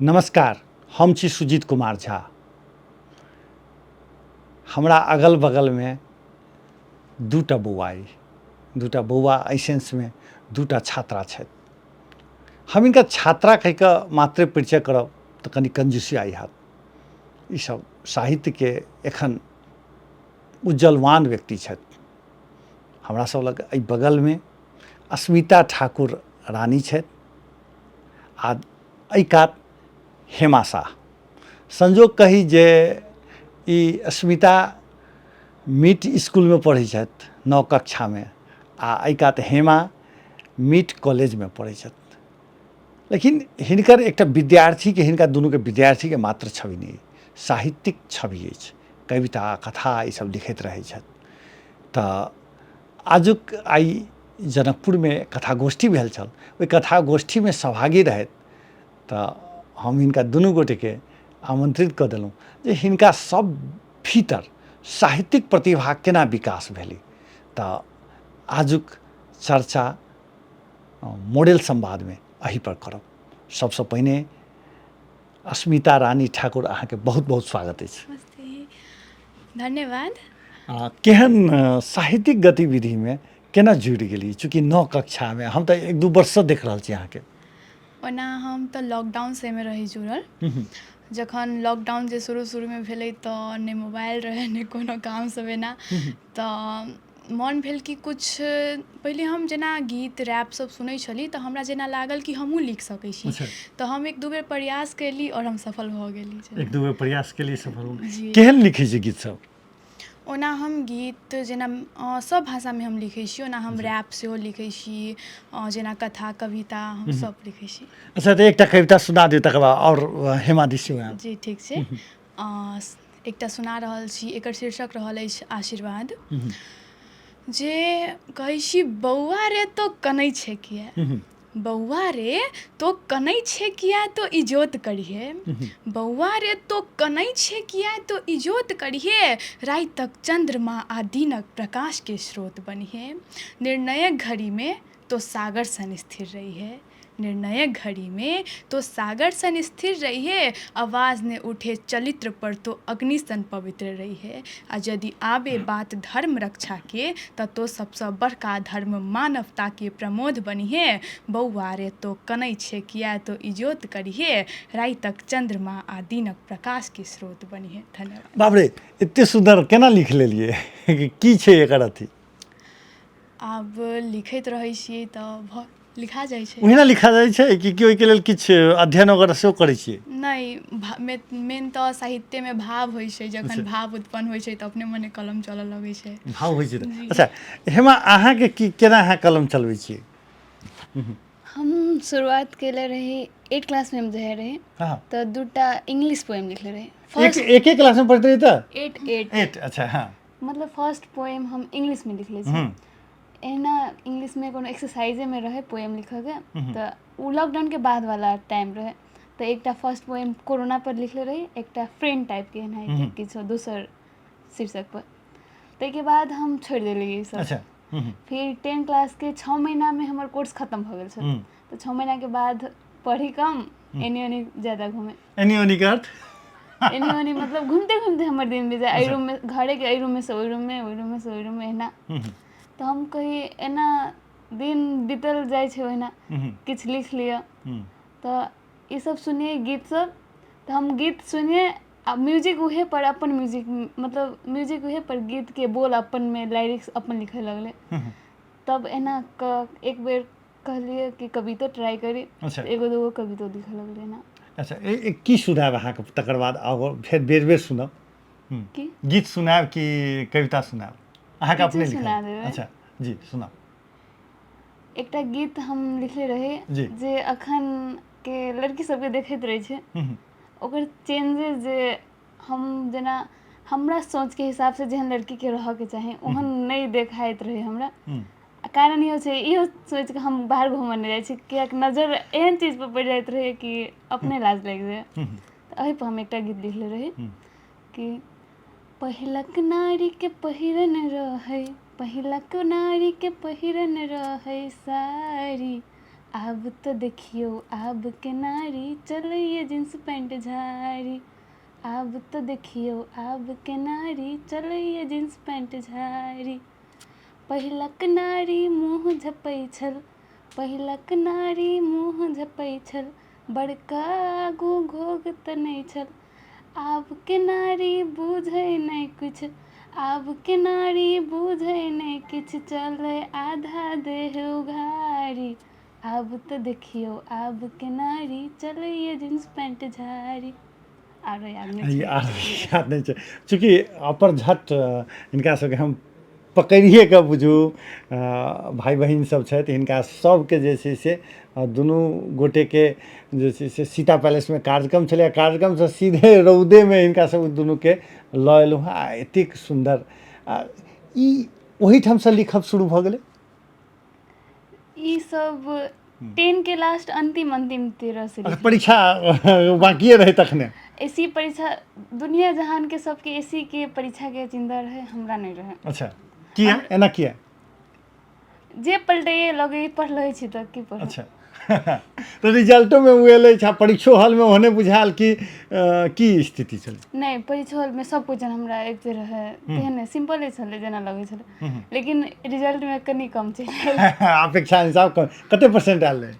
नमस्कार, हम छी सुजीत कुमार झा। हमरा अगल बगलमे दूटा बौआ अइ, दूटा बौआ एहि सेन्समे दूटा छात्रा छथि। हम हिनका छात्रा कहि कऽ मात्रे परिचय करब तऽ कनि कंजूसियाइ हैत। ईसभ साहित्यके एखन उज्ज्वलवान व्यक्ति छथि। हमरा सब लग एहि बगलमे अस्मिता ठाकुर रानी छथि आ एहि कात हेमा साह। संजोग कही जे ई अस्मिता मीट स्कूलमे पढ़ै छथि 9 कक्षामे आ एहि कात हेमा मीट कॉलेजमे पढ़ै छथि। लेकिन हिनकर एकटा विद्यार्थीके, हिनका दुनूके विद्यार्थीके मात्र छवि नहि, साहित्यिक छवि अछि। कविता, कथा ईसब लिखैत रहै छथि। तऽ आजुक आइ जनकपुरमे कथा गोष्ठी भेल छल, ओहि कथा गोष्ठीमे सहभागी रहथि तऽ हम हिनका दुनू गोटेके आमन्त्रित कऽ देलहुँ जे हिनका सब भीतर साहित्यिक प्रतिभा केना विकास भेलै। तऽ आजुक चर्चा मॉडल संवादमे एहिपर करब। सबसँ पहिने अस्मिता रानी ठाकुर, अहाँके बहुत बहुत स्वागत अछि। नमस्ते, धन्यवाद। केहन साहित्यिक गतिविधिमे केना जुड़ि गेली? चूँकि 9 कक्षामे, हम तऽ 1-2 वर्षसँ देख रहल छी अहाँके। ओना हम तऽ लॉकडाउनसँ एहिमे रही जुड़ल। जखन लॉकडाउन जे शुरू शुरूमे भेलै तऽ नहि मोबाइल रहै, नहि कोनो काम सब एना, तऽ मोन भेल कि किछु पहिले हम जेना गीत रैप सब सुनै छली तऽ हमरा जेना लागल कि हमहूँ लिख सकै छी। तऽ हम 1-2 बेर प्रयास कयली आओर हम सफल भऽ गेली। 1-2 बेर प्रयास केली, सफल भऽ गेली। केहन लिखै छी गीत सब? ओना हम गीत जेना सभ भाषामे हम लिखै छी। ओना हम रैप सेहो लिखै छी, जेना कथा कविता हम सभ लिखै छी। अच्छा, तऽ एकटा कविता सुना दियौ, तकर बाद आओर हेमा दी सेहो आयब। जी ठीक छै, एकटा सुना रहल छी। एकर शीर्षक रहल अछि आशीर्वाद। जे कहै छी, बौआ रे तो कनै छै किया, बौआ रे तो कनै छै किया तो इजोत करिहे, बौआ रे तो कनै छै किया तो इजोत करिहे, रातिक चन्द्रमा आ दिनक प्रकाशके स्रोत बनिहे, निर्णयक घड़ीमे तो सागर सन स्थिर रहिहे, निर्णयक घड़ीमे तो सागर सन स्थिर रहिहे, आवाज ने उठे चलित्र पर तो अग्नि सन पवित्र रहिहे, आ यदि आबे बात धर्म रक्षाके तऽ तो सबसँ बड़का धर्म मानवताके प्रमोद बनिहे, बौआ रे तो कनै छै किया तो इजोत करिहे, रातिक चन्द्रमा आ दिनक प्रकाशके स्रोत बनिहे। धन्यवाद। बाप रे, एते सुन्दर केना लिख लेलियै? की छै एकर अथी? आब लिखैत रहै छियै तऽ भऽ लिखा जाइ छै। ओहिना लिखा जाइ छै कि ओहिके लेल किछु अध्ययन वगैरह सेहो करै छियै? नहि, मेन तऽ साहित्यमे भाव होइ छै। जखन भाव उत्पन्न होइ छै तऽ अपने मने कलम चलऽ लगै छै। भाव होइ छै तऽ। अच्छा हेमा, अहाँके की केना अहाँ कलम चलबै छियै? हम शुरुआत केले रही 8 क्लासमे हम जहिया रही तऽ 2टा इंग्लिश पोएम लिखले रही। फर्स्ट एके क्लासमे पढ़ैत रही तऽ? 8। 8, अच्छा। हँ, मतलब फर्स्ट पोएम हम इंग्लिशमे लिखले छी। एहिना इंग्लिशमे कोनो एक्सरसाइजेमे रहै पोएम लिखऽके, तऽ ओ लॉकडाउनके बादवला टाइम रहै, तऽ एकटा फर्स्ट पोएम कोरोना पर लिखले रही, एकटा फ्रेंड टाइपके एनाहिते किछो दोसर शीर्षक पर। ताहिके बाद हम छोड़ि देलियै ई सब। फिर 10 क्लासके 6 महीनामे हमर कोर्स खतम भऽ गेल छल, तऽ 6 महीनाके बाद पढ़ी कम, एनी ओनी ज्यादा घूमे। एनी ओनी के अर्थ? एनी ओनी मतलब घूमते घूमते हमर दिन बीत जाय, एहि रूममे, घरेके एहि रूममे से ओहि रूममे, ओहि रूममे से ओहि रूममे, एना। तऽ हम कही एना दिन बीतल जाइ छै, ओहिना किछु लिख लिअ। तऽ ईसब सुनियै गीत सब, तऽ हम गीत सुनियै आ म्यूजिक उहे पर अपन म्यूजिक, मतलब म्यूजिक उहे पर गीतके बोल अपनमे लाइरिक्स अपन लिखऽ लगलै। तब एना कऽ एक बेर कहलियै कि कवितो ट्राई करी। एगो दूगो कवितो लिखऽ लगलियै ना। अच्छा, की सुनायब अहाँके? तकर बाद आओर फेर बेर बेर सुनब। की गीत सुनायब कि कविता सुनायब अहाँके? किछु अपने सुना लिखल। देबै। अच्छा जी, सुनाउ। एकटा गीत हम लिखले रही जे अखन के लड़की सबके देखैत रहै छै, ओकर चेंजेस, जे हम जेना हमरा सोचके हिसाबसँ जेहन लड़कीके रहऽके चाही ओहन नहि देखाइत रहै हमरा। आ कारण इहो छै, इहो सोचिकऽ हम बाहर घूमऽ नहि जाइ छी, किएकि नजर एहन चीजपर पड़ि जाइत रहै कि अपने लाज लागि जाय। तऽ एहिपर हम एकटा गीत लिखले रही कि पहिलक नारीके पहिरन रहै, पहिलक नारीके पहिरन रहै साड़ी, आब तऽ देखियौ आबके नारी चलैए जींस पैंट झाड़ी। आब तऽ देखियौ आबके नारी चलैए जींस पैंट झाड़ी। पहिलक नारी मुँह झपै छल, पहिलक नारी मुँह झपै छल, बड़का आगू घोघ तनै छल। आबके नारी बुझै नहि किछु, आबके नारी बुझै नहि किछु, चलै आधा देह उघारी। आब तऽ देखियौ आबके नारी चलैए जींस पैंट झाड़ी। आरो याद नहि छै। आरो याद नहि छै, चूँकि अपर झट हिनका सबके हम पकड़िए कऽ बुझू भाय बहिन सब छथि, हिनका सबके जे छै से दुनू गोटेके जे छै से सीता पैलेसमे कार्यक्रम छलै, कार्यक्रमसँ सीधे रौदेमे हिनका सब दुनूके लऽ एलहुँ हँ। आ एतेक सुन्दर ई ओहिठामसँ लिखब शुरू भऽ गेलै। ई सब 10 के लास्ट अंतिम अंतिम 13 से। अच्छा, परीक्षा बाकिए रहै तखने एसी परीक्षा, दुनिया जहान के सबके एसी के परीक्षा के चिंता रहे, हमरा नहीं रहे। अच्छा, किया एना किया? जे पलटैए लगे पढ़ले छी तऽ की पढ़। अच्छा, तऽ रिजल्टोमे ओ एलै छै, परीक्षो हॉलमे ओहने बुझायल कि की स्थिति छलै? नहि, परीक्षो हॉलमे सब क्वेश्चन हमरा अबिते रहै, तेहन सिम्पले छलै जेना लगै छलै, लेकिन रिजल्टमे कनि कम चलि आयल। अपेक्षा हिसाब कम। कते परसेंट आयल रहै?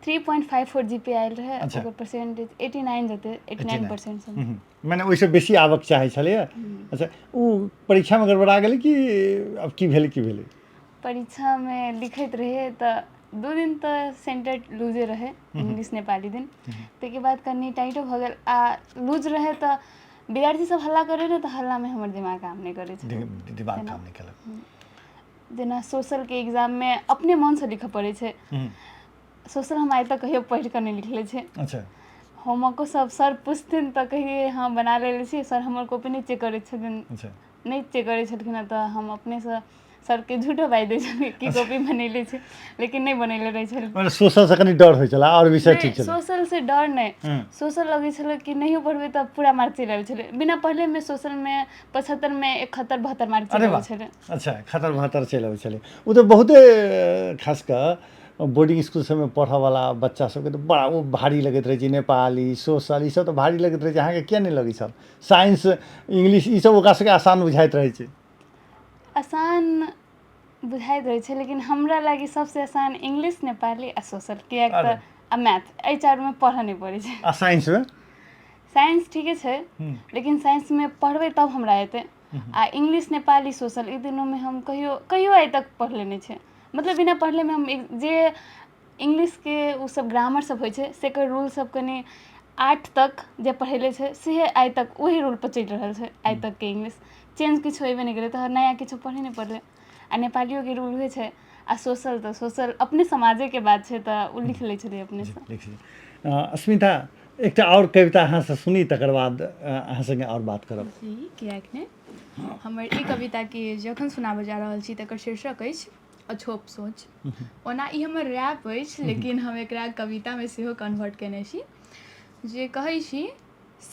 3.54 जी पी आयल रहै। अच्छा। ओकर परसेंटेज 89 जते, 89% सब। मने ओहिसँ बेसी आबक चाहै छलैए। अच्छा, ओ परीक्षामे गड़बड़ा गेलै कि आब की भेलै, की भेलै? परीक्षामे लिखैत रहियै तऽ 2 दिन तऽ सेंटर लूजे रहै, इंग्लिश नेपाली दिन, ताहिके बाद कनि टाइटो भऽ गेल आ लूज रहै तऽ विद्यार्थी सब हल्ला करै ने, तऽ हल्लामे हमर दिमाग काम नहि करै छलै। दिमाग काम नहि केलक। जेना सोशलके एग्जाममे अपने मोनसँ लिखऽ पड़ै छै। सोशल हम आइ तक कहियो पढ़ि कऽ नहि लिखले छी। अच्छा। होमवर्को सब सर पुछथिन तऽ कहियै हँ बना लेले छी, सर हमर कॉपी नहि चेक करै छथिन। अच्छा। नहि चेक करै छलखिन हँ तऽ हम अपनेसँ सरके झूठो बाजि दै छलियै कि कॉपी बनेले छी, लेकिन नहि बनेले रहै छलै। मने सोशलसँ कनि डर होइ छलै आओर विषय ठीक छलै? सोशलसँ डर नहि, सोशल लगै छलै कि नहियो पढ़बै तऽ पूरा मार्क चलि आबै छलै। बिना पढ़लेमे सोशलमे 75मे 71 72 मार्क चलि आबै छलै। अच्छा, 71 72 चलि अबै छलै। ओ तऽ बहुते खास कऽ बोर्डिंग इसकुल सबमे पढ़ऽवला बच्चा सबके तऽ बड़ा ओ भारी लगैत रहै छै। नेपाली सोशल ई सब तऽ भारी लगैत रहै छै, अहाँके किया नहि लगै छल? साइंस इंग्लिश ई सब ओकरा सबके आसान बुझाइत रहै छै। आसान बुझाइत रहै छै, लेकिन हमरा लागि सबसँ आसान इंग्लिश, नेपाली आ सोशल, किएक तऽ आ मैथ, एहि चारूमे पढ़ऽ नहि पड़ै छै। आ साइंसमे? साइंस ठीके छै, लेकिन साइंसमे पढ़बै तब हमरा एतै, आ इंग्लिश नेपाली सोशल ई दुनूमे हम कहियो कहियो आइ तक पढ़ले नहि छै। मतलब बिना पढ़लेमे हम जे इंग्लिशके ओ सब ग्रामर सब होइ छै सेकर रूल सब कनि 8 तक जे पढ़ेले छै सेहे आइ तक ओही रूलपर चलि रहल छै। आइ तकके इंग्लिश चेंज किछु होइबे नहि केलै, तऽ नया किछो पढ़े नहि पड़लै। आ नेपालियोके रूल होइ छै, आ सोशल तऽ सोशल अपने समाजेके बात छै, तऽ ओ लिख लै छलियै अपनेसँ। लिख। अस्मिता, एकटा आओर कविता अहाँसँ सुनी, तकर बाद अहाँ सङ्गे आओर बात करब। जी, किएक नहि। हमर ई कविताके जखन सुनाबऽ जा रहल छी तकर शीर्षक अछि अछोप सोच। ओना ई हमर रैप अछि, लेकिन हम एकरा कवितामे सेहो कन्वर्ट केने छी। जे कहै छी,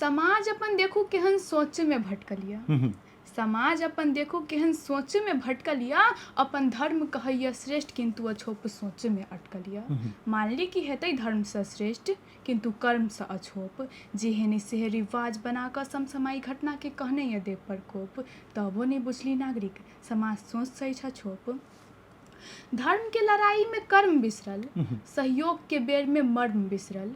समाज अपन देखू केहन सोचमे भटकल यऽ, समाज अपन देखू केहन सोचमे भटकल यऽ, अपन धर्म कहैए श्रेष्ठ किन्तु अछोप सोचमे अटकल यऽ। मानली कि हेतै धर्मसँ श्रेष्ठ किन्तु कर्मसँ अछोप, जेहे नहि सेहे रिवाज बना कऽ समसामयिक घटनाके कहने यऽ देव प्रकोप, तबो नहि बुझली नागरिक समाज सोचसँ अछि अछोप। धर्मके लड़ाइमे कर्म बिसरल, सहयोगके बेरमे मर्म बिसरल,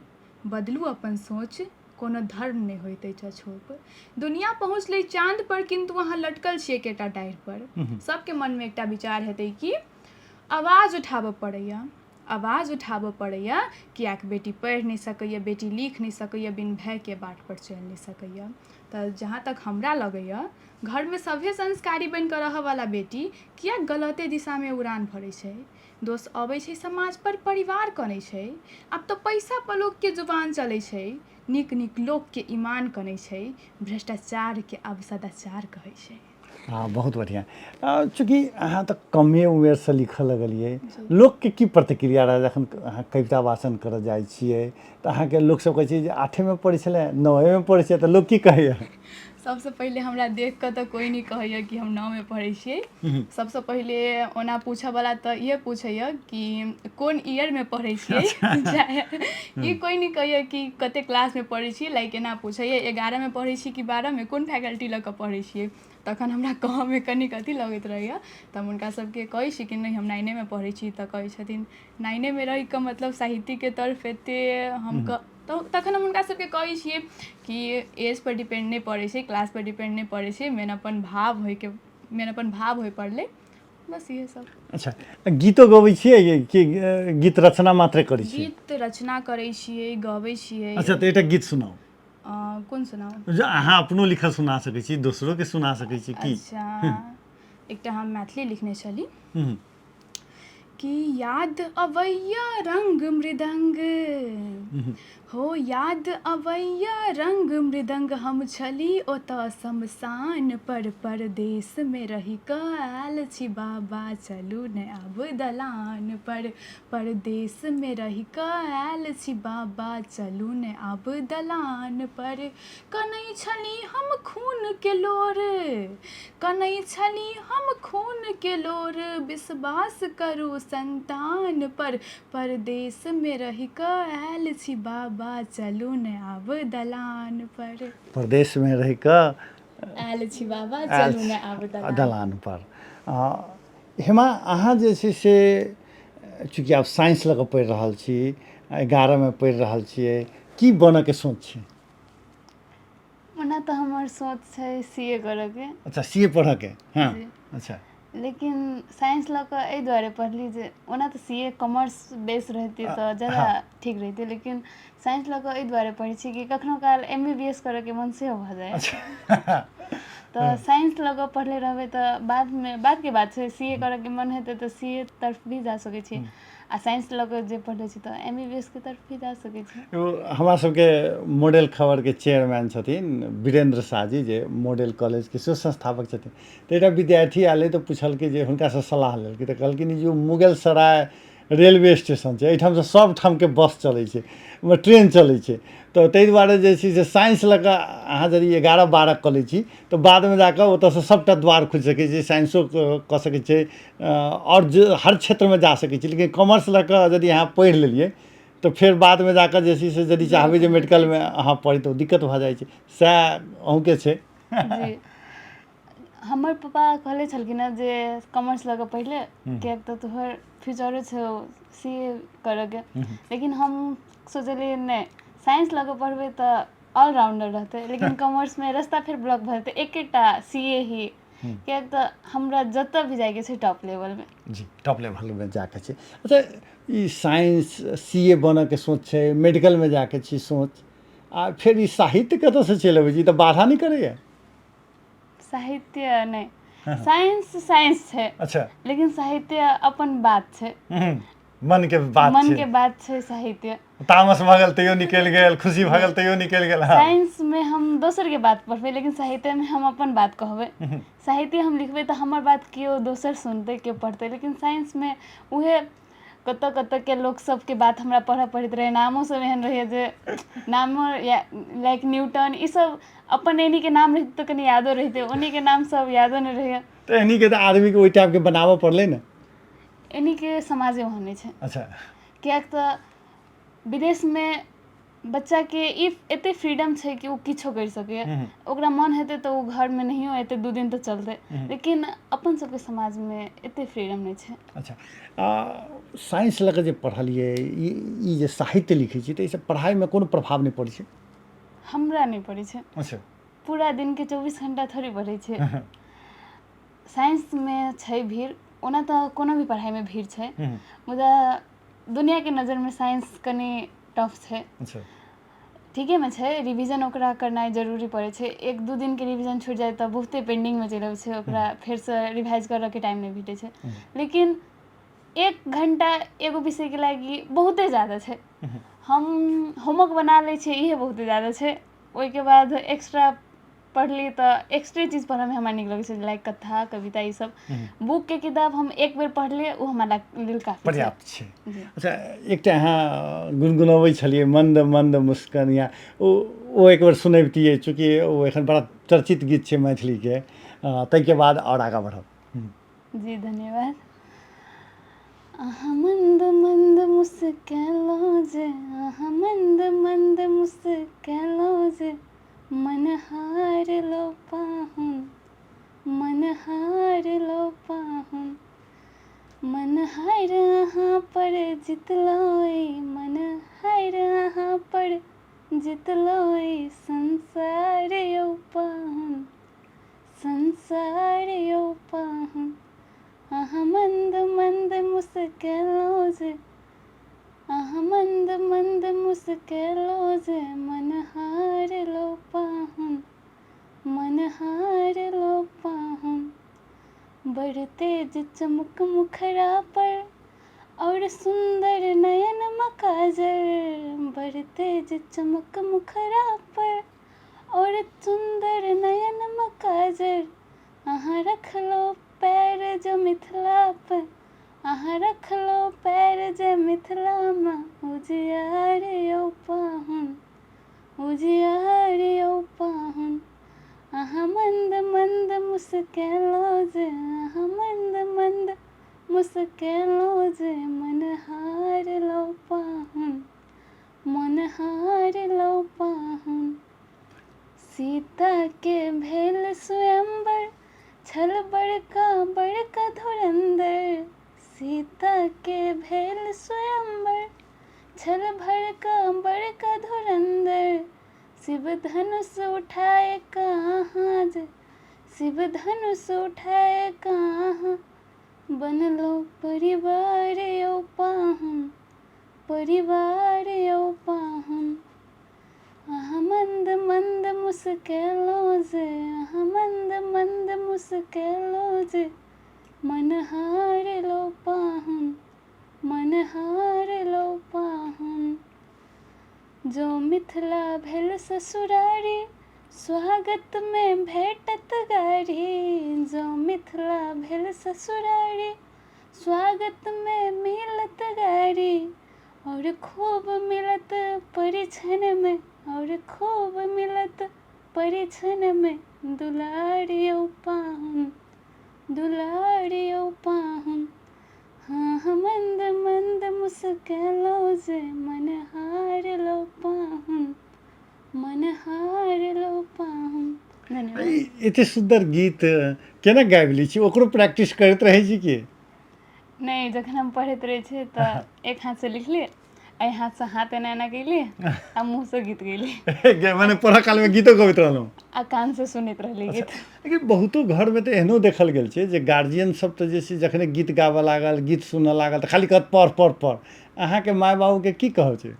बदलू अपन सोच कोनो धर्म नहि होइत अछि अछोप। दुनिया पहुँचलै चाँद पर किन्तु अहाँ लटकल छी एकेटा डाढ़ि पर। सबके मनमे एकटा विचार हेतै कि आवाज उठाबऽ पड़ैए, आवाज उठाबऽ पड़ैए, किएक बेटी पढ़ि नहि सकैए, बेटी लिख नहि सकैए, बिन भयके बाटपर चलि नहि सकैए। तऽ जहाँ तक हमरा लगैए, घरमे सभे संस्कारी बनि कऽ रहऽवला बेटी किएक गलते दिशामे उड़ान भरै छै? दोष अबै छै समाजपर, परिवार कनै छै। आब तऽ पैसापर लोकके जुबान चलै छै, नीक नीक लोकके ईमान कनै छै, भ्रष्टाचारके आब सदाचार कहै छै। हँ, बहुत बढ़िआँ। चूँकि अहाँ तऽ कमे उमेरसँ लिखऽ लगलियै, लोकके की प्रतिक्रिया रहै जखन अहाँ कविता वाचन करऽ जाइ छियै तऽ अहाँके लोकसभ कहै छै जे आठेमे पढ़ै छलै, नओएमे पढ़ै छै, तऽ लोक की कहैए? सबसँ पहिले हमरा देख कऽ तऽ कोइ नहि कहैए कि हम नओमे पढ़ै छियै। सबसँ पहिले ओना पूछऽवला तऽ इएह पूछैए कि कोन ईयरमे पढ़ै छियै, चाहे ई कोइ नहि कहैए कि कते क्लासमे पढ़ै छियै। लाइक एना पूछैए 11मे पढ़ै छी कि 12मे, कोन फैकल्टी लऽ कऽ पढ़ै छियै। तखन हमरा कहऽमे कनिक अथी लगैत रहैए, तऽ हम हुनका सबके कहै छी कि नहि, हम नाइनेमे पढ़ै छी। तऽ कहै छथिन, नाइनेमे रहिकऽ मतलब साहित्यके तरफ एते हम तऽ तखन हम हुनका सबके कहै छियै कि एजपर डिपेंड नहि पड़ै छै, क्लासपर डिपेंड नहि पड़ै छै, मेन अपन भाव होइके, मेन अपन भाव होइ पड़लै, बस इएह सब। अच्छा, गीतो गबै छियै कि गीत रचना मात्रे करै छियै? गीत रचना करै छियै, गबै छियै। अच्छा, तऽ एकटा गीत सुनाउ। कोन सुनाउ? जे अहाँ अपनो लिखल सुना सकै छी, दोसरोके सुना सकै छी की। अच्छा, एकटा हम मैथिली लिखने छली कि याद अबैया रंग मृदंग हो, याद अबैया रंग मृदंग, हम छली ओतऽ शमशान पर, परदेशमे रहि कऽ आयल छी बाबा चलू ने आब दलान पर, परदेशमे रहि कऽ आयल छी बाबा चलू ने आब दलान पर, कनै छली हम खूनके लोर, कनै छली हम खूनके लोर, विश्वास करू संतान पर, परदेशमे रहि कऽ आयल छी बाबा चलू ने आब दलान पर। परदेशमे रहि कऽ आयल छी बाबा चलू ने आब दलान दलान पर। हेमा, अहाँ जे छै से चूँकि आब साइंस लऽ कऽ पढ़ि रहल छी, 11मे पढ़ि रहल छियै, की बनऽके सोच छै? ओना तऽ हमर सोच छै सी ए करऽके। अच्छा, सी ए पढ़ऽके? हँ। जी। अच्छा। लेकिन साइंस लऽ कऽ एहि दुआरे पढ़ली जे ओना तऽ सी ए कॉमर्स बेस रहितै तऽ ज्यादा ठीक रहितै, लेकिन साइंस लऽ कऽ एहि दुआरे पढ़ै छी कि कखनो काल एम बी बी एस करऽके मन सेहो भऽ जाइए। तऽ साइंस लऽ कऽ पढ़ले रहबै तऽ बादमे बादके बात छै, सी ए करऽके मन हेतै तऽ सी ए तरफ भी जा सकै छी, आ साइंस लऽ कऽ जे पढ़ै छी तऽ एम बी बी एस के तरफ भी जा सकै छी। एगो हमरा सबके मॉडल खबरके चेयरमैन छथिन वीरेंद्र शाह जी, जे मॉडल कॉलेजके सेहो संस्थापक छथिन। तऽ एकटा विद्यार्थी आयल तऽ पुछलकै जे हुनकासँ सलाह लेलकै, तऽ कहलखिन जे मुगल सराय रेलवे स्टेशन छै, एहिठामसँ सब ठामके बस चलै छै, ट्रेन चलै छै, तऽ ताहि दुआरे जे छै से साइंस लऽ कऽ अहाँ यदि 11 12 कऽ लै छी तऽ बादमे जाकऽ ओतऽसँ सबटा द्वार खुजि सकै छै, साइंसो कऽ सकै छै आओर जे हर क्षेत्रमे जा सकै छी। लेकिन कॉमर्स लऽ कऽ यदि अहाँ पढ़ि लेलियै तऽ फेर बादमे जाकऽ जे छै से यदि चाहबै जे मेडिकलमे अहाँ पढ़ी तऽ ओ दिक्कत भऽ जाइ छै। सएह अहूँके छै? जी, हमर पापा कहले छलखिन हेँ जे कॉमर्स लऽ कऽ पढ़ि ले, किएक तऽ तोहर फ्यूचरो छौ सी ए करऽके। लेकिन हम सोचलियै नहि, साइंस लऽ कऽ पढ़बै तऽ ऑलराउंडर रहतै, लेकिन कॉमर्समे रास्ता फेर ब्लॉक भऽ जेतै, एकेटा सी ए ही, किएक तऽ हमरा जतऽ भी जाइके छै टॉप लेवलमे। जी, टॉप लेवलमे जाके छै। अच्छा, ई साइंस सी ए बनऽके सोच छै, मेडिकलमे जाके छै सोच, आ फेर ई साहित्य कतऽसँ चलि अबै छै? ई तऽ बाधा नहि करैए? साहित्य नहि, साइंस साइंस छै। लेकिन साहित्य अपन बात छै, मन के बात मन के बात छै साहित्य। तामस भऽ गेल तैयो निकलि गेल, खुशी भऽ गेल तैयो निकलि गेल। हँ। साइंस में हम दोसर के बात पढ़बै, लेकिन साहित्य में हम अपन बात कहबै। साहित्य हम लिखबै तऽ हमर बात केओ दोसर सुनतै, केओ पढ़तै, लेकिन साइंस में उहे कतऽ कतऽ के लोक सबके बात हमरा पढ़ऽ पड़ैत रहै। नामो सब एहन रहै जे नामो या लाइक न्यूटन, ई सब अपन एनी के नाम रहितै तऽ कनि यादो रहितै, ओनी के नाम सब यादो नहि रहैए। तऽ एनी के तऽ आदमीके ओहि टाइपके बनाबऽ पड़लै ने? एनी के समाजे ओहन नहि छै। किएक तऽ विदेशमे बच्चाके ई एते फ्रीडम छै कि ओ किछो करि सकैए, ओकरा मन हेतै तऽ ओ घरमे नहियो एतै 2 दिन तऽ चलतै, लेकिन अपन सबके समाजमे एते फ्रीडम नहि छै। अच्छा, साइंस लऽ कऽ जे पढ़लियै, ई जे साहित्य लिखै छी, तऽ एहिसँ पढ़ाइमे कोनो प्रभाव नहि पड़ै छै? हमरा नहि पड़ै छै। पूरा दिनके 24 घण्टा थोड़े पढ़ै छै। साइंसमे छै भीड़, ओना तऽ कोनो भी पढ़ाइमे भीड़ छै, मुदा दुनियाके नजरमे साइंस कनि टफ छै। ठीकेमे छै, रिविजन ओकरा करनाइ जरूरी पड़ै छै। 1-2 दिनके रिविजन छुटि जाइ तऽ बहुते पेंडिंगमे चलि अबै छै, ओकरा फेरसँ रिवाइज करऽके टाइम नहि भेटै छै। लेकिन 1 घण्टा एगो विषयके लागि बहुते ज्यादा छै। हम होमवर्क बना लै छियै, इहे बहुते ज्यादा छै। ओहिके बाद एक्स्ट्रा पढ़ली तऽ एक्स्ट्रे चीज पढ़ऽमे हमरा नीक लगै छै, लाइक कथा कविता ई सब। बुकके किताब हम एक बेर पढ़लियै, ओ हमरा लेल काफी पर्याप्त छै। अच्छा, एकटा अहाँ गुनगुनबै छलियै मन्द मन्द मुस्कनिया, ओ एक बेर सुनबितियै, चूँकि ओ एखन बड़ा चर्चित गीत छै मैथिलीके, ताहिके बाद आओर आगाँ बढ़ब। जी धन्यवाद। अहाँ मन्द मन्द मुस्केलहुँ जे, अहाँ मन्द मन्द मुस्केलहुँ जे, मन हारलो पाहुन, मन हारलो पाहुन, मन हारि अहाँ पर जितलहुँ, मन हारि अहाँ पर जितलहुँ ई संसार यौ पाहुन, संसार यौ पाहुन। अहाँ मन्द मन्द मुस्केलहुँ जे, अहाँ मन्द मन्द मुस्केलहुँ जे, मन हारलो पाहुन, मन हारलो पाहुन। बड़ तेज चमक मुखरा पर और सुंदर नयन मकाजर, बड़ तेज चमक मुखरा पर और सुंदर नयन मकाजर, अहाँ रखलो पैर जो मिथिला पर, अहाँ रखलो पैर जे मिथिलामे, उजियार यौ पाहुन, उजियार यौ पाहुन। अहाँ मन्द मन्द मुस्केलहुँ जे, अहाँ मन्द मन्द मुस्केलहुँ जे, मन हारलहुँ पाहुन, मन हारलहुँ पाहुन। सीताके भेल स्वयंवर, छल बड़का बड़का धुरन्धर, सीताके भेल स्वयंवर, छल बड़का बड़का धुरन्धर, शिव धनुष उठाए कहाँ जे, शिव धनुष उठाए कहाँ, बनलो परिवार यौ पाहुन, परिवार यौ पाहुन। अहाँ मन्द मन्द मुस्केलहुँ जे, अहाँ मन्द मन्द मुस्केलहुँ जे, मन हारलो पाहुन, मन हारलो पाहुन। जो मिथिला भेल ससुरारी, स्वागतमे भेटत गारी, जो मिथिला भेल ससुरारी, स्वागतमे मिलत गारी, और खूब मिलत परिछनमे, और खूब मिलत परिछनमे, दुलार यौ पाहुन, दुलार यौ पाहुन। हाँ हाँ मन्द मन्द मुस्केलहुँ जे, मन हारलहुँ पाहुन, मन हारलहुँ पाहुन। धन्यवाद। एते सुन्दर गीत केना गाबि लै छी? ओकरो प्रैक्टिस करैत रहै छी की नहि? जखन हम पढ़ैत रहै छियै तऽ एक हाथसँ लिखली, एहि हाथसँ हाथ एना एना केली आ मुँहसँ गीत गेली। माने पढ़ऽ कालमे गीतो गबैत रहलहुँ आ कानसँ सुनैत रहली गीत। लेकिन बहुतो घरमे तऽ एहनो देखल गेल छै जे गार्जियन सब तऽ जे छै जखने गीत गाबऽ लागल, गीत सुनऽ लागल, तऽ खाली कहत पढ़ पढ़ पढ़। अहाँके माय बाबूके की कहब छै?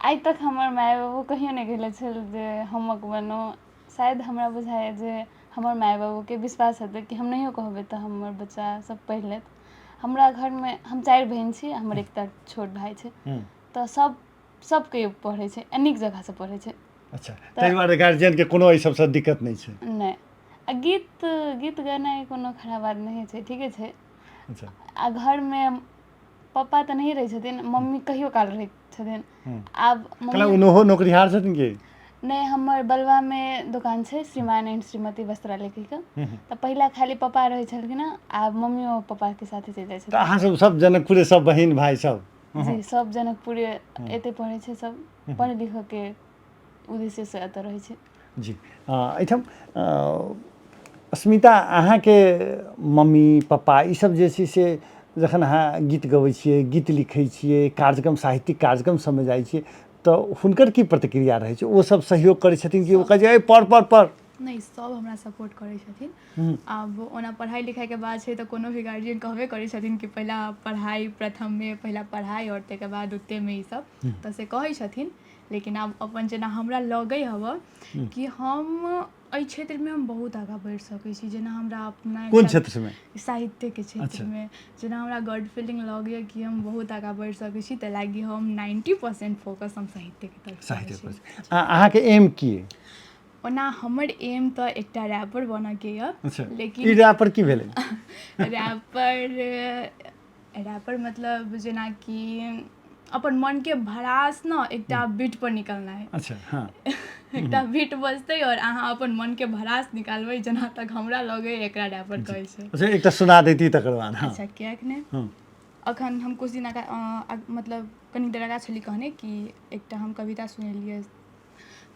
आइ तक हमर माय बाबू कहियो नहि कहले छल जे होमवर्क बनो। शायद हमरा बुझाइए जे हमर माय बाबूके विश्वास हेतै कि हम नहियो कहबै तऽ हमर बच्चा सब पढ़ि लेत। हमरा घरमे हम 4 बहिन छी, हमर एकटा छोट भाय छै, तऽ सब सबके पढ़ै छै आ नीक जगहसँ पढ़ै छै। अच्छा, ताहि दुआरे गार्जियनके कोनो एहि सबसँ दिक्कत नहि छै? नहि। आ गीत गीत गेनाइ कोनो खराब बात नहि छै, ठीके छै। अच्छा। आ घरमे पप्पा तऽ नहि रहै छथिन, मम्मी कहियो काल रहै छथिन। आब कहला ओहो नौकरिहार छथिन की नहि? हमर बलवामे दोकान छै, श्रीमान एंड श्रीमती वस्त्रालय कहिके। तऽ पहिला खाली पप्पा रहै छलखिन हँ, आब मम्मियो पप्पाके साथे चलि जाइ छथिन। तऽ अहाँ सब सब जनकपुरे, सब बहिन भाय सब? जी, सब जनकपुरे एते पढ़ै छै। सब पढ़ लिखऽके उद्देश्यसँ एतऽ रहै छै। जी, एहिठाम अस्मिता, अहाँके मम्मी पप्पा ईसब जे छै से जखन अहाँ गीत गबै छियै, गीत लिखै छियै, कार्यक्रम साहित्यिक कार्यक्रम सबमे जाइ छियै, तऽ हुनकर की प्रतिक्रिया रहै छै? ओ सब सहयोग करै छथिन कि ओ कहै छै पढ़ पढ़ पढ़? नहि, सब हमरा सपोर्ट करै छथिन। आब ओना पढ़ाइ लिखाइके बात छै तऽ कोनो भी गार्जियन कहबे करै छथिन कि पहिला पढ़ाइ, प्रथममे पहिला पढ़ाइ आओर ताहिके बाद ओतेमे ईसब, तऽ से कहै छथिन। लेकिन आब अपन जेना हमरा लगै हवऽ कि हम एहि क्षेत्रमे हम बहुत आगाँ बढ़ि सकै छी, जेना हमरा अपना कोन क्षेत्रमे? साहित्यके क्षेत्रमे। जेना हमरा गड फीलिंग लगैए कि हम बहुत आगाँ बढ़ि सकै छी, ताहि लागि हम 90% फोकस हम साहित्यके तरफ साहित्य। अहाँके एम की? ओना हमर एम तऽ एकटा रैपर बनऽके यऽ। अच्छा, ई लेकिन रैपर की भेलै? रैपर, रैपर मतलब जेनाकि अपन मनके भड़ास ने एकटा बीट पर निकलनाइ। अच्छा, हँ। एकटा बीट बजतै आओर अहाँ अपन मनके भड़ास निकालबै, जेना तक हमरा लगै एकरा रैपर कहै छै। अच्छा, एकटा सुना दैती तकर बाद। हँ। अच्छा, किएक नहि। अखन हम कुछ दिन आगा, मतलब कनि देर आगा छली कहने कि एकटा हम कविता सुनेलियै,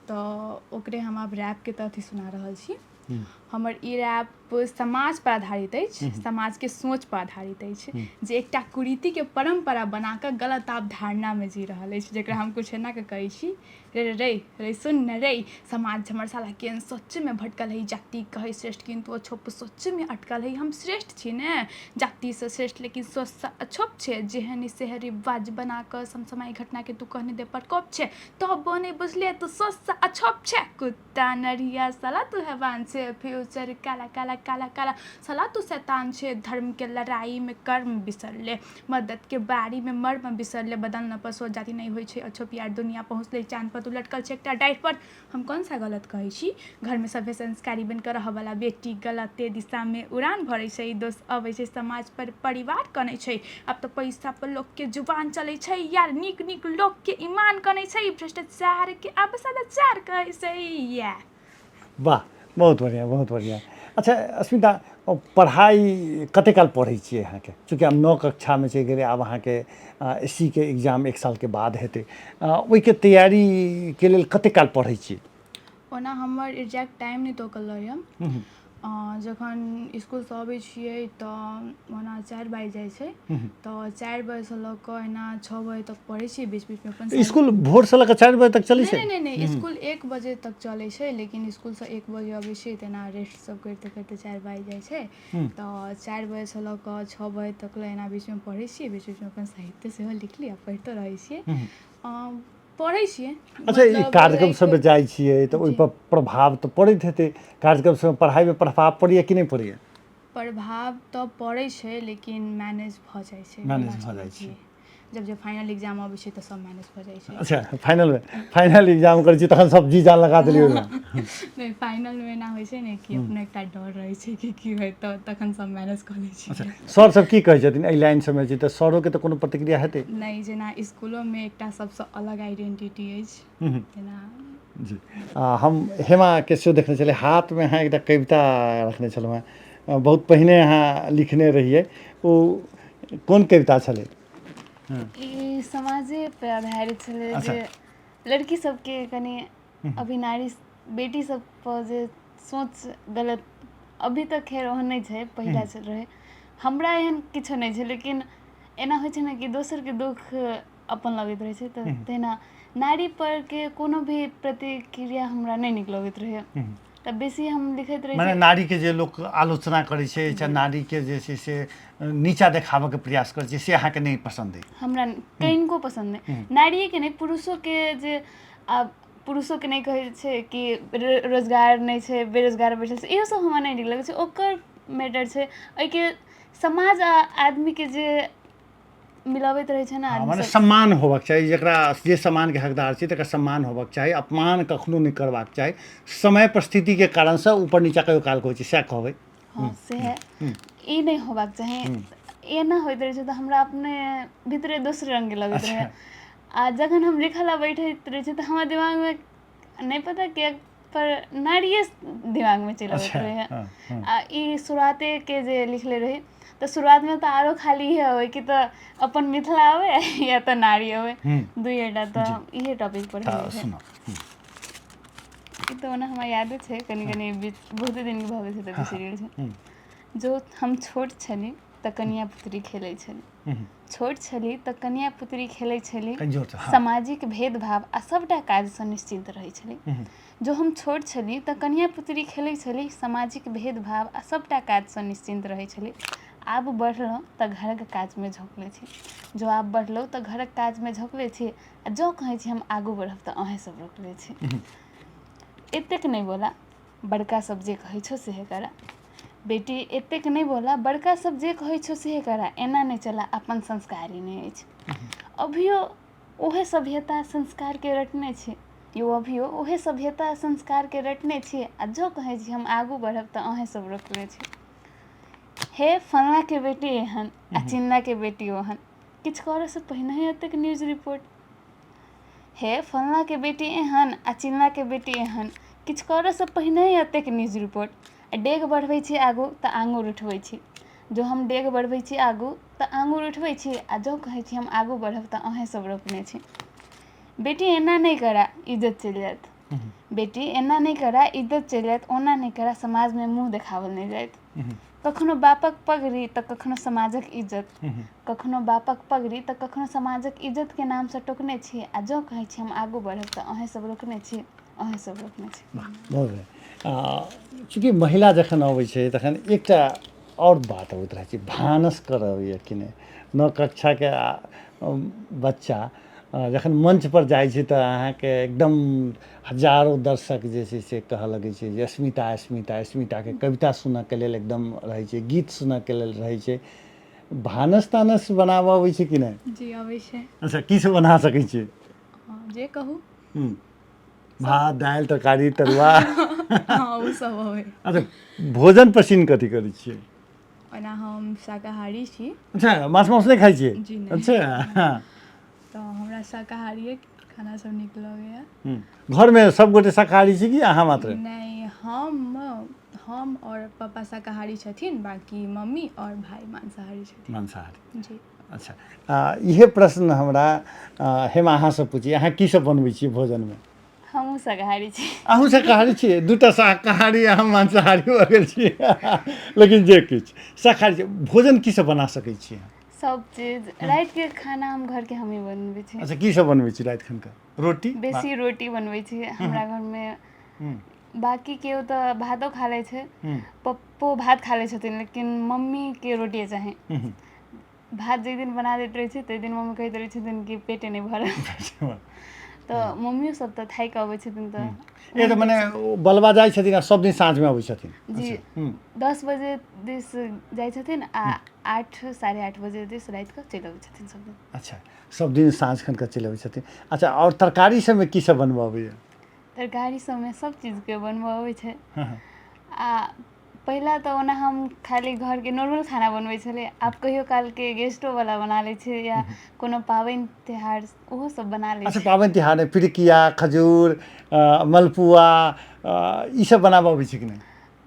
तऽ ओकरे हम आब रैपके तहत ही सुना रहल छी। हमर ई रैप समाज पर आधारित अछि, समाजके सोच पर आधारित अछि, जे एकटा कुरीतिके परम्परा बनाकऽ गलत आब धारणामे जी रहल अछि, जकरा हम किछु एना कऽ कहै छी। रे रे रे रे, सुन न रे, समाज हमर साला केहन सोचमे भटकल है। जाति कहै श्रेष्ठ, किन्तु अछोप सोचमे अटकल है। हम श्रेष्ठ छी ने जातिसँ श्रेष्ठ, लेकिन सोचसँ अछोप छै। जेहन सेह रिवाज बना कऽ समसामयिक घटनाके तू कहने दे प्रकोप छै, तब बने बुझलियै तू सोचसँ अछोप छै। कुत्ता नरिया साला तू हैवान छै, फ्यूचर काला काला काला काला, साला तू शैतान छै। धर्मके लड़ाइमे कर्म बिसरले, मददके बारीमे मर्म बिसरले। बदल न पर सोच, जाति नहि होइ छै अछोप यार, दुनिया पहुँचलै चाँद पर, तू लटकल छै एकटा डाँटि पर। हम कोन सा गलत कहै छी? घरमे सभे संस्कारी बनि कऽ रहऽवला बेटी गलते दिशामे उड़ान भरै छै। दोष अबै छै समाज पर, परिवार कनै छै। आब तऽ पैसा पर लोकके जुबान चलै छै यार, नीक नीक लोकके ईमान कनै छै। भ्रष्टाचारके आब सदाचार कहै छै या। वाह, बहुत बढ़िआँ, बहुत बढ़िआँ। अच्छा अस्मिता, पढ़ाइ कते काल पढ़ै छियै अहाँके? चूँकि आब 9 कक्षामे चलि गेलै, आब अहाँके एस सी के एग्जाम 1 सालके बाद हेतै, ओहिके तैयारीके लेल कते काल पढ़ै छियै? ओना हमर एग्जैक्ट टाइम नहि तोकल रहैए। जखन इसकुलसँ अबै छियै तऽ ओना 4 बाजि जाइ छै, तऽ 4 बजेसँ लऽ कऽ एना 6 बजे तक पढ़ै छियै, बीच बीचमे अपन। इसकुल भोरसँ लऽ कऽ 4 बजे तक चलै छै? नहि नहि नहि, इसकुल 1 बजे तक चलै छै, लेकिन इसकुलसँ 1 बजे अबै छियै तऽ एना रेस्ट सब करिते करिते 4 बाजि जाइ छै। तऽ 4 बजेसँ लऽ कऽ 6 बजे तक लए एना बीचमे पढ़ै छियै। बीच बीचमे अपन साहित्य सेहो लिखली आ पढ़ितो रहै छियै, पढ़ै छियै। अच्छा, ई मतलब कार्यक्रम लाइक सबमे जाइ छियै तऽ ओहिपर प्रभाव तऽ पड़ैत हेतै? कार्यक्रम सबमे पढ़ाइमे प्रभाव पड़ैए कि नहि पड़ैए? प्रभाव तऽ पड़ै छै, लेकिन मैनेज भऽ जाइ छै। मैनेज भऽ जाइ छै। जब जे फाइनल एग्जाम अबै छै तऽ सब मैनेज भऽ जाइ छै। अच्छा, फाइनलमे, फाइनल एग्जाम करै छी तखन सब जी जान लगा देलियै ओहिमे? नहि, फाइनलमे एना होइ छै ने कि अपनो एकटा डर रहै छै कि की होय, तऽ तखन सब मैनेज कऽ लै छियै। सर सब की कहै छथिन? एहि लाइन सबमे छी तऽ सरोके तऽ कोनो प्रतिक्रिया हेतै? नहि, जेना इसकुलोमे एकटा सबसँ अलग आइडेंटिटी अछि जेना। जी, हम हेमाके सेहो देखने छलियै, हाथमे अहाँ एकटा कविता रखने छलहुँ हेँ, बहुत पहिने अहाँ लिखने रहियै, ओ कोन कविता छलै? ई समाजे पे आधारित छलै। जे लड़की सबके कनि अभी नारी बेटी सब पर जे सोच गलत अभी तक खैर ओहन नहि छै, पहिला रहै, हमरा एहन किछो नहि छै, लेकिन एना होइ छै ने कि दोसरके दुःख अपन लगैत रहै छै, तऽ तहिना नारी पर के कोनो भी प्रतिक्रिया हमरा नहि नीक लगैत रहैए, तऽ बेसी हम लिखैत रहै मने छी। नारीके जे लोक आलोचना करै छै, चाहे नारीके जे छै से नीचा देखाबऽके प्रयास करै छै, से अहाँके नहि पसन्द अइ? हमरा कनिको पसन्द नहि, नारिएके नहि, पुरुषोके। जे आब पुरुषोके नहि कहै छै कि रोजगार नहि छै, बेरोजगार बैठल छै, इहो सब हमरा नहि नीक लगै छै। ओकर मैटर छै, एहिके समाज आ आदमीके जे मिलबैत रहै छै ने आदमी मने सब। सम्मान होबक चाही, जकरा जे सम्मानके हकदार छै तकर सम्मान होबक चाही, अपमान कखनो नहि करबाक चाही। समय परिस्थितिके कारणसँ ऊपर नीचा कहियो कालके होइ छै, सएह कहबै? हँ, सएह, ई नहि होबाक चाही। एना होइत रहै छै तऽ हमरा अपने भीतरे दोसर रङ्गके लगैत रहै। आ जखन हम लिखऽ लए बैठैत रहै छी तऽ हमरा दिमागमे नहि पता किएक पर नारिये दिमागमे चलि अबैत रहैए। आ ई शुरुआतेके जे लिखले रही तऽ शुरुआतमे तऽ आरो खाली इएह अबै कि तऽ अपन मिथिला अबै या तऽ नारी अबै, दुइएटा, तऽ इहे टॉपिक पर तऽ होइ छै। सुनाउ। ई तऽ ओना हमरा यादो छै कनि कनि, बीच बहुते दिन भऽ गेल छै तऽ बिसरि गेल छै। जो हम छोट छली तऽ कनिया पुतरी खेलै छली, छोट छली तऽ कनिया पुतरी खेलै छली, कनि जोरसँ, हँ। सामाजिक भेदभाव आ सभटा काजसँ निश्चिन्त रहै छली। जो हम छोट छली तऽ कनिया पुतरी खेलै छली, सामाजिक भेदभाव आ सभटा काजसँ निश्चिन्त रहै छली। आब बढ़लहुँ तऽ घरक काजमे झोकले छी। जो आब बढ़लहुँ तऽ घरक काजमे झोकले छी, आ जँ कहै छी हम आगू बढ़ब तऽ अहेँ सब रोकले छी। एतेक नहि बोला, बड़का सब जे कहै छौ सेहे करा। बेटी, एतेक नहि बोला, बड़का सब जे कहै छौ सेहे करा। एना नहि चला, अपन संस्कारी नहि अछि। अभियो ओहे सभ्यता संस्कारके रटने छी। यौ अभियो उहे सभ्यता संस्कारके रटने छी आ जँ कहै छी हम आगू बढ़ब तऽ अहेँ सब रोकने छी। हे फल्लाँके बेटी एहन आ चिल्लाँके बेटी ओहन, किछु करऽसँ पहिनहि एतेक न्यूज रिपोर्ट। हे फल्लाँके बेटी एहन आ चिल्लाँके बेटी एहन, किछु करऽसँ पहिनहि एतेक न्यूज रिपोर्ट। आ डेग बढ़बै छी आगू तऽ आङ्गुर उठबै छी, जँ हम डेग बढ़बै छी आगू तऽ आङ्गुर उठबै छी आ जँ कहै छी हम आगू बढ़ब तऽ अहेँ सब रोकने छी। बेटी एना नहि करा इज्जत चलि जायत, बेटी एना नहि करा इज्जत चलि जायत, ओना नहि करा समाजमे मुँह देखाओल नहि जायत। कखनो बापक पगड़ी तऽ कखनो समाजक इज्जत, कखनो बापक पगड़ी तऽ कखनो समाजक इज्जतके नामसँ टोकने छी आ जँ कहै छी हम आगू बढ़ब तऽ अहेँ सब रोकने छी, अहेँ सब रोकने छी। बहुत बढ़िआँ। चूँकि महिला जखन अबै छै तखन एकटा आओर बात अबैत रहै छै, भानस करऽ अबैए कि नहि। 9 कक्षाके बच्चा जखन मञ्चपर जाइ छै तऽ अहाँके एकदम हजारो दर्शक जे छै से कहऽ लगै छै जे अस्मिता अस्मिता अस्मिताके कविता सुनऽके लेल एकदम रहै छै, गीत सुनऽके लेल रहै छै। भानस तानस बनाबऽ अबै छै कि नहि? जी अबै छै। अच्छा, की सब बना सकै छियै? हँ, जे कहू। भात दालि तरकारी तरुआ? हँ, ओ सब अबै। अच्छा, भोजन पसिन कथी करै छियै? ओना हम शाकाहारी छी। अच्छा, माछ मांस नहि खाइ छियै? जी नहि। अच्छा। तऽ हमरा शाकाहारिए खाना सब नीक लगैया। घरमे सबगोटे शाकाहारी छी कि अहाँ मात्र? नहि, हम आओर पापा शाकाहारी छथिन, बाकी मम्मी आओर भाइ मांसाहारी छथिन। मांसाहारी। जी। अच्छा, इहे प्रश्न हमरा हेमा अहाँसँ पूछी, अहाँ की सब बनबै छियै भोजनमे? हमहूँ शाकाहारी छी। अहूँ शाकाहारी छियै? दूटा शाकाहारी अहाँ मांसाहारी भऽ गेल छियै। लेकिन जे किछु शाकाहारी छी, भोजन की सब बना सकै छियै? सब चीज। रातिके खाना हम घरके हमही बनबै छी। अच्छा, की सब बनबै छी राति खन कऽ? रोटी? बेसी रोटी बनबै छी हमरा घरमे। बाकी केओ तऽ भातो खा लै छै, पप्पो भात खा लै छथिन, लेकिन मम्मीके रोटिए चाही। भात जाहि दिन बना दैत रहै छै ताहि दिन मम्मी कहैत रहै छथिन कि पेटे नहि भरल। तऽ मम्मियो सब तऽ थाकि अबै छथिन तऽ ए तऽ मने ओ बलबा जाइ छथिन आ सब दिन साँझमे अबै छथिन? जी। 10 बजे दिस जाइ छथिन आ 8 8:30 बजे दिस रातिकऽ चलि अबै छथिन सब दिन। अच्छा, सब दिन साँझ खन कऽ चलि अबै छथिन। अच्छा, आओर तरकारी सबमे की सब बनबऽ अबैए? तरकारी सबमे सब चीजके बनबऽ अबै छै। आ पहिला तऽ ओना हम खाली घरके नॉर्मल खाना बनबै छलियै, आब कहियो कालके गेस्टोवला बना लै छियै या कोनो पाबनि तिहार ओहो सब बना लै अच्छा छियै। पाबनि तिहारमे पिरुकिया, खजूर, मलपुआ ई सब बनाबऽ अबै छै कि नहि?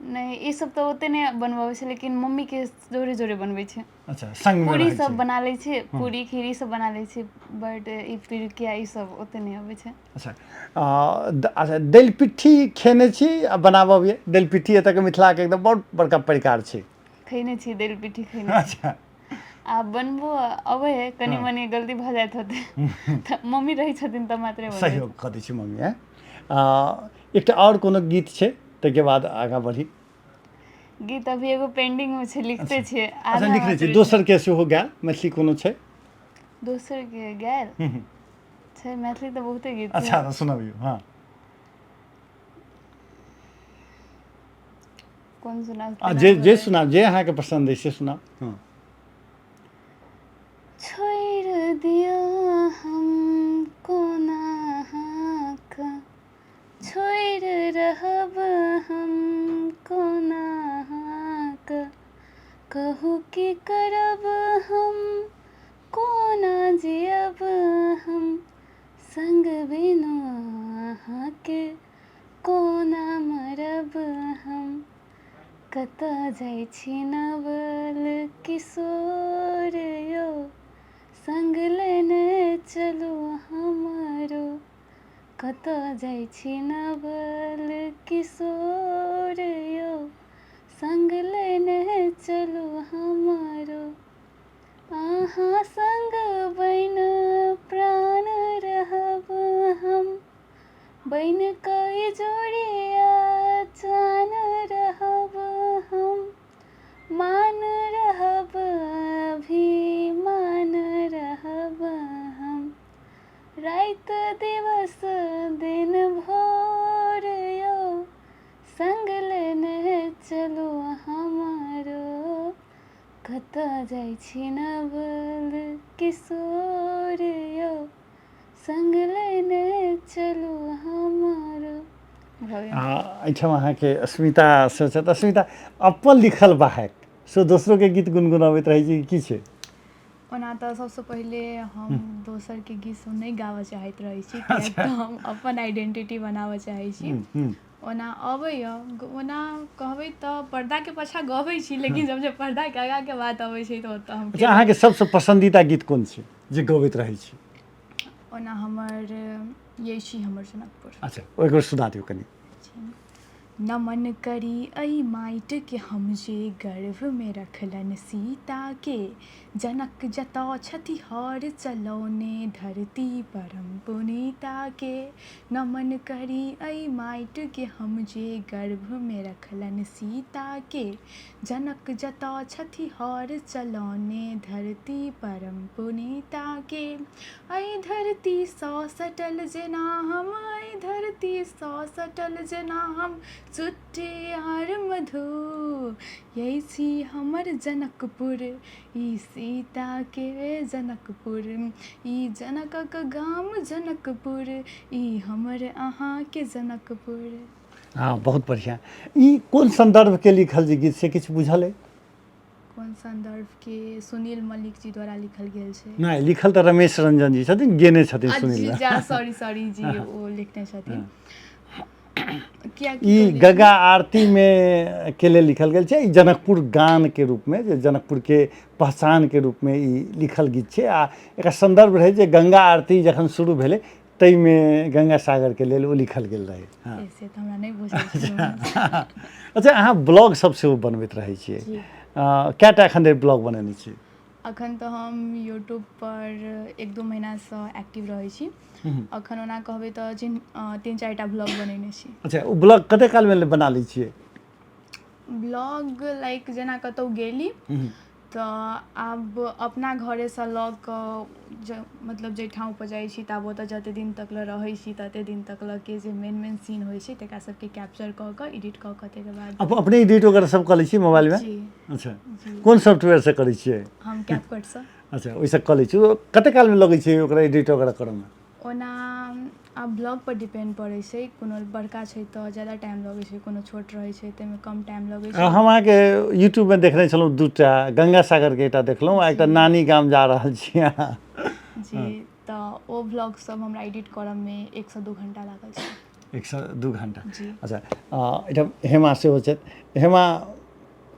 नहि, ई सब तऽ ओते नहि बनबऽ अबै छै, लेकिन मम्मीके जोरे जोरे बनबै छै। अच्छा, संगमे पूरी रहै सब छै। बना लै छियै, पूरी खीर ई सब बना लै छियै, बट ई पिरुकिया ई सब ओते नहि अबै छै। अच्छा, अच्छा, दालि पिट्ठी खेने छी आ बनाबऽ अबैए? दालि पिट्ठी एतऽके मिथिलाके एकदम बहुत बड़का परिकार छै। खैने छी, दालि पिट्ठी खैने छी। अच्छा। आ बनबो अबै है, कनि मनि गलती भऽ जाइत होतै तऽ मम्मी रहै छथिन तऽ मात्रे बनबै। सहयोग कऽ दै छै मम्मी। आँय, एकटा आओर कोनो गीत छै ताहिके बाद आगाँ बढ़ी? गीत अभी एगो पेंडिंग मे छै, लिखते छियै। अच्छा, आधा लिखने छी? मात्रे छै। दोसरके सेहो गायल मैथिली कोनो छै? दोसरके गायल छै, मैथिली तऽ बहुते गीत छै। अच्छा, तऽ सुनबियौ। हँ, कोन सुनाउ? आ जे जे सुनाउ, जे अहाँके पसन्द अइ से सुनाउ। हँ। छोड़ि दिअ हम कोना अहाँके, छोड़ि रहब हम कोना अहाँके, कहू की करब हम कोना जियब हम, संग बिनु अहाँके कोना मरब हम, कतऽ जाइ छी नवल किशोर यौ, संग लेने चलू हमरो, कतऽ जाइ छी नवल किशोर यौ, संग लेने चलू हमरो, अहाँ संग बनि प्राण रहब हम, बनि कऽ इजोरिया चान रहब हम, मान रहब अभिमान रहब हम, राति दिवस दिन भोर यौ, संग लेने चलू हमरो, कतऽ जाइ छी नवल किशोर यौ, संग लेने चलू भऽ गेल। आ एहिठाम अहाँके अस्मिता से छथि। अस्मिता, अपन लिखल बाहक सो दोसरोके गीत गुनगुनाबैत रहै छी की छै? ओना तऽ सबसँ पहिले हम दोसरके गीत सब नहि गाबऽ चाहैत रहै छी, किएक तऽ हम अपन आइडेंटिटी बनाबऽ चाहै छी। ओना अबैए, ओना कहबै तऽ पर्दाके पाछाँ गबै छी, लेकिन जब जे पर्दाके आगाँके बात अबै छै तऽ ओतऽ हम अच्छा, अहाँके सबसँ पसन्दीदा गीत कोन छै जे गबैत रहै छी? ओना हमर ये छी हमर जनकपुर। अच्छा, ओ एक बेर सुना दियौ कनि। नमन करी एहि माटिके हम जे गर्भमे रखलनि सीताके, जनक जतऽ छथि हर चलौने धरती परम पुनीताके। नमन करी एहि माटिके हम जे गर्भमे रखलनि सीताके, जनक जतऽ छथि हर चलौने धरती परम पुनीताके। एहि धरतीसँ सटल जेना हम, एहि धरतीसँ सटल जेना हम चुट्टी आर मधु, यही छी हमर जनकपुर, ई सीताके जनकपुर, ई जनकक गाम जनकपुर, ई हमर अहाँके जनकपुर। हँ, बहुत बढ़िआँ। ई कोन सन्दर्भके लिखल जे गीत से किछु बुझल अइ? कोन सन्दर्भके? सुनील मल्लिक जी द्वारा लिखल गेल छै। नहि, लिखल तऽ रमेश रंजन जी छथिन, गेने छथिन सुनील। जी, सॉरी सॉरी जी, ओ लिखने छथिन। ई गंगा आरतीमे के लेल लिखल गेल छै। ई जनकपुर गानके रूपमे, जे जनकपुरके पहचानके रूपमे ई लिखल गीत छै, आ एकर सन्दर्भ रहै जे गंगा आरती जखन शुरू भेलै ताहिमे गंगा सागरके लेल ओ लिखल गेल रहै। हँ, से तऽ हमरा नहि बुझल छै। अच्छा, अहाँ ब्लॉग सब सेहो बनबैत रहै छियै? कएटा एखन धरि ब्लॉग बनेने छी? अखन तऽ हम यूट्यूब पर 1-2 महीनासँ एक्टिव रहै छी। अखन ओना कहबै तऽ 3-4टा ब्लॉग बनेने छी। अच्छा, ओ ब्लॉग कते कालमे बना लै छियै? ब्लॉग लाइक जेना कतहु गेली तऽ आब अपना घरेसँ लऽ कऽ मतलब जाहि ठामपर जाइ छी, तऽ आब ओतऽ जते दिन तक लए रहै छी तते दिन तक लऽ के जे मेन मेन सीन होइ छै तकरा सबके कैप्चर कऽ कऽ एडिट कऽ कऽ ताहिके बाद। अपने एडिट वगैरह सब कऽ लै छियै मोबाइलमे? जी। अच्छा, कोन सॉफ्टवेयरसँ करै छियै? हम कैपकटसँ। अच्छा, ओहिसँ कऽ लै छियै। कते कालमे लगै छै ओकरा एडिट वगैरह करऽमे? ओना आब ब्लॉगपर डिपेंड पड़ै छै, कोनो बड़का छै तऽ ज्यादा टाइम लगै छै, कोनो छोट रहै छै ताहिमे कम टाइम लगै छै। हम अहाँके यूट्यूबमे देखने छलहुँ दूटा, गंगा सागरके एकटा देखलहुँ आ एकटा नानी गाम जा रहल छी अहाँ। जी, तऽ ओ ब्लॉग सब हमरा एडिट करऽमे 1 सँ 2 घण्टा लागल छै। 1 सँ 2 घण्टा? जी। अच्छा, एहिठाम हेमा सेहो छथि। हेमा,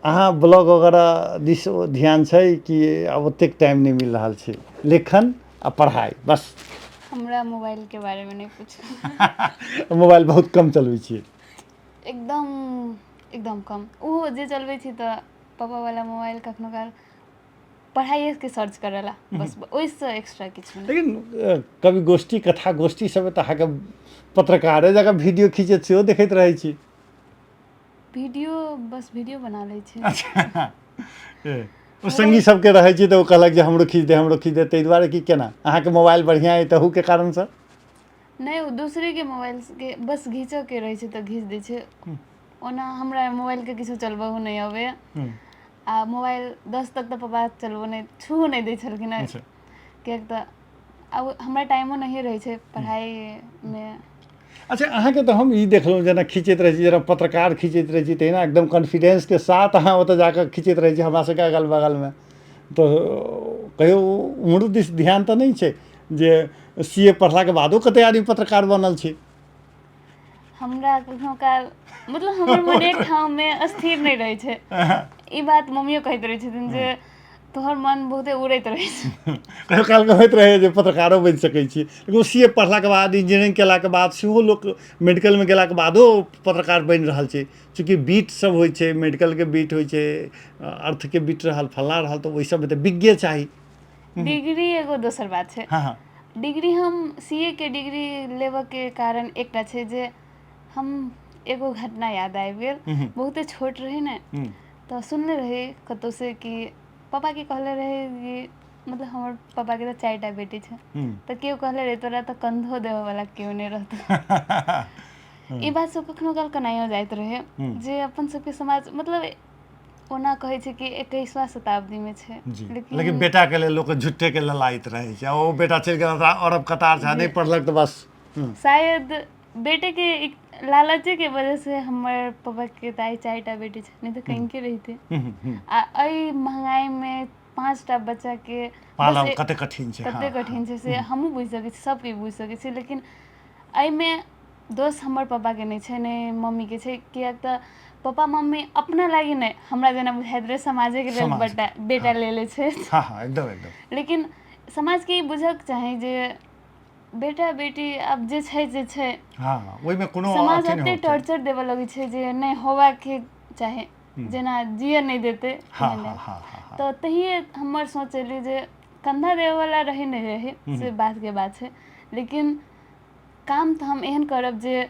अहाँ ब्लॉग वगैरह दिस ध्यान छै कि आब ओतेक टाइम नहि मिल रहल छै, लेखन आ पढ़ाइ बस? हमरा मोबाइलके बारेमे नहि पूछू। मोबाइल बहुत कम चलबै छियै? एकदम एकदम कम। ओहो जे चलबै छी तऽ पापावला मोबाइल, कखनो काल पढ़ाइएके सर्च करऽ ला बस, ओहिसँ एक्स्ट्रा किछु नहि। लेकिन कवि गोष्ठी, कथा गोष्ठी सबमे तऽ अहाँके पत्रकारे जकाँ वीडियो खींचैत सेहो देखैत रहै छी। वीडियो बस वीडियो बना लै छै। अच्छा, ओ संगी सबके रहै छी तऽ ओ कहलक जे हमरो खींच दे, हमरो खींच दे, ताहि दुआरे कि केना अहाँके मोबाइल बढ़िआँ अइ तहूके कारणसँ? नहि, ओ दोसरेके मोबाइलके बस घीचऽके रहै छै तऽ घीच दै छै। ओना हमरा मोबाइलके किछो चलबहो नहि अबैए, आ मोबाइल 10 तक तऽ पापा चलबो नहि, छुओ नहि दै छलखिन हेँ, किएक तऽ आब हमरा टाइमो नहिए रहै छै पढ़ाइमे। अच्छा, अहाँके तऽ हम ई देखलहुँ, जेना खींचैत रहै छी, जेना पत्रकार खींचैत रहै छी तहिना एकदम कॉन्फिडेंसके साथ अहाँ ओतऽ जाकऽ खींचैत रहै छी। हमरा सबके अगल बगलमे तऽ कहियो उम्हरो दिस ध्यान तऽ नहि छै जे सी ए पढ़लाके बादो कते आदमी पत्रकार बनल छै? हमरा कखनो काल मतलब हमर मन एक ठाममे स्थिर नहि रहै छै। ई बात मम्मियो कहैत रहै छथिन जे तोहर मन बहुते उड़ैत रहै छै। कहियो कालके होइत रहै जे पत्रकारो बनि सकै छी, लेकिन ओ सी ए पढ़लाके बाद, इंजीनियरिंग केलाके बाद सेहो लोक मेडिकलमे गेलाके बादो पत्रकार बनि रहल छै। चूँकि बीट सब होइ छै, मेडिकलके बीट होइ छै, अर्थके बीट रहल, फल्लाँ रहल, तऽ ओहि सबमे तऽ विज्ञ चाही। डिग्री एगो दोसर बात छै। हँ हँ डिग्री, हम सी ए के डिग्री लेबऽके कारण एकटा छै जे हम एगो घटना याद आबि गेल। बहुते छोट रही ने, तऽ सुनने रही कतहुसँ कि पापाके कहले रहै कि, मतलब हमर पापाके तऽ 4टा बेटी छै, तऽ केओ कहले रहै, तोरा तऽ कंधो देबऽवला केओ नहि रहतौ। ई बात सब कखनो काल कनाइयो जाइत रहै जे अपन सबके समाज मतलब ओना कहै छै कि 21वां शताब्दीमे छै, लेकिन बेटाके लेल लोक झुट्ठेके ललाइत रहै छै, आ ओ बेटा चलि गेल अरब कतार छै, नहि पढ़लक तऽ बस। शायद बेटेके एक लालचेके वजहसँ हमर पापाके तऽ आइ 4टा बेटी छै, नहि तऽ कनिके रहितै। आ एहि महँगाइमे 5टा बच्चाके पालब कते कठिन छै। कते कठिन छै से हमहूँ बुझि सकै छी, सबके बुझि सकै छी। लेकिन एहिमे दोष हमर पापाके नहि छै, नहि मम्मीके छै, किएक तऽ पप्पा मम्मी अपना लागि नहि, हमरा जेना बुझाइत रहै समाजेके लेल बेटा बेटा लेले छै। हँ हँ एकदम एकदम। लेकिन समाजके ई बुझऽके चाही जे बेटा बेटी आब जे छै जे छै। हँ, ओहिमे कोनो समाज एते टॉर्चर देबऽ लगै छै जे नहि होबाके चाही, जेना जिए नहि देतै। तऽ तहिए हमर सोच एलै जे कन्धा देबऽवला रहै नहि रहै से बातके बात छै, लेकिन काम तऽ हम एहन करब जे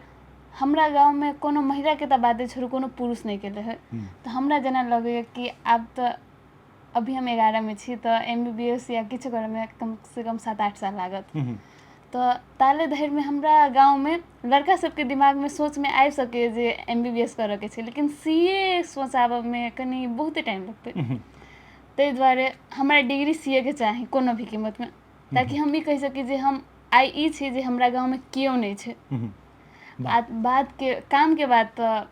हमरा गाँवमे कोनो महिलाके तऽ बाते छोड़ू, कोनो पुरुष नहि केले हइ। तऽ हमरा जेना लगैए कि आब तऽ अभी हम 11मे छी, तऽ MBBS या किछु करैमे कमसँ कम 7-8 साल लागत। तऽ ताले धरिमे हमरा गाँवमे लड़का सबके दिमागमे सोचमे आबि सकैए जे MBBS करऽके छै, लेकिन CA सोच आबऽमे कनि बहुते टाइम लगतै। ताहि दुआरे हमरा डिग्री CA के चाही कोनो भी कीमतमे, ताकि हम ई कहि सकी जे हम आइ ई छी जे हमरा गाँवमे केओ नहि छै। आ बादके कामके बाद तऽ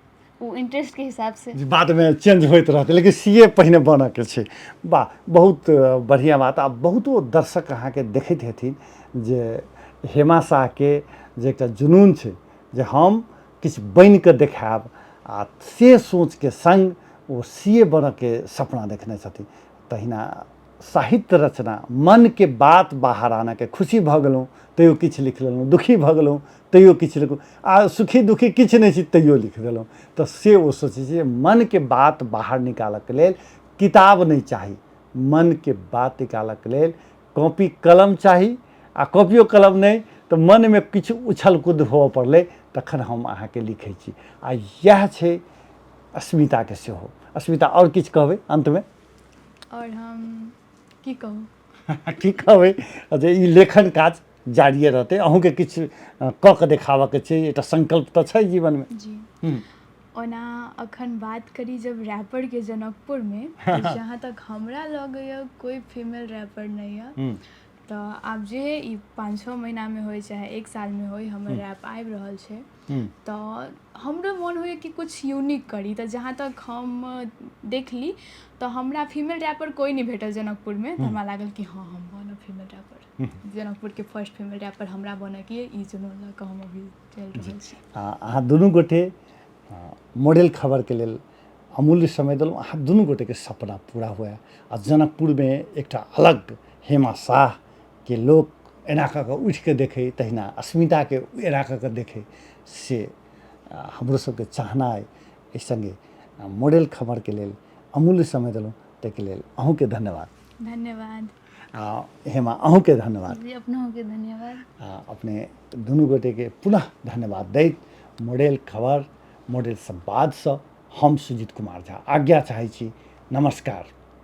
ओ इंटरेस्टके हिसाबसँ बादमे चेंज होइत रहतै, लेकिन CA पहिने बनऽके छै। वाह, बहुत बढ़िआँ बात। आ बहुतो दर्शक अहाँके देखैत हेथिन जे हेमा शाहके जे एकटा जुनून छै जे हम किछु बनिकऽ देखायब, आ से सोचके सङ्ग ओ CA बनऽके सपना देखने छथिन। तहिना साहित्य रचना, मनके बात बाहर आनऽके, खुशी भऽ गेलहुँ तैयो किछु लिख लेलहुँ, दुखी भऽ गेलहुँ तैयो किछु लिखू, आ सुखी दुखी किछु नहि छी तैयो लिख देलहुँ। तऽ से ओ सोचै छै जे मनके बात बाहर निकालऽके लेल किताब नहि चाही, मनके बात निकालऽके लेल कॉपी कलम चाही, आ कॉपियो कलम नहि तऽ मनमे किछु उछल कूद होअ पड़लै तखन हम अहाँके लिखै छी। आ इएह छै अस्मिताके सेहो। अस्मिता, आओर किछु कहबै अन्तमे? आओर हम की कहू, की कहबै जे ई लेखन काज जारिए रहतै, अहूँके किछु कऽ के देखाबऽके छै, एकटा संकल्प तऽ छै जीवनमे। जी, ओना अखन बात करी जब रैपरके जनकपुरमे, जहाँ तक हमरा लगैए कोइ फीमेल रैपर नहि यऽ। तऽ आब जे ई 5-6 महीनामे होइ चाहे 1 सालमे होइ, हमर रैप आबि रहल छै, तऽ हमरो मोन होइए कि किछु यूनिक करी। तऽ जहाँ तक हम देखली तऽ हमरा फीमेल रैपर कोइ नहि भेटल जनकपुरमे, तऽ हमरा लागल कि हँ, हम बनब फीमेल रैपर, जनकपुरके फर्स्ट फीमेल रैपर हमरा बनऽके यऽ। ई जुनून लऽ कऽ हम अभी चलि रहल छी। अहाँ दुनू गोटे मॉडल खबरके लेल अमूल्य समय देलहुँ। अहाँ दुनू गोटेके सपना पूरा हुए आ जनकपुरमे एकटा अलग हेमा शाहके लोक एना कऽ कऽ उठिके देखै, तहिना अस्मिताके एना कऽ कऽ देखै, से हमरो सबके चाहना अइ। एहि सङ्गे मॉडल खबरके लेल अमूल्य समय देलहुँ ताहिके लेल अहूँके धन्यवाद। धन्यवाद। आ हेमा, अहूँके धन्यवाद। जी, अपनहुके धन्यवाद। आ अपने दुनू गोटेके पुनः धन्यवाद दैत मॉडल खबर मॉडल संवादसँ हम सुजीत कुमार झा आज्ञा चाहै छी। नमस्कार।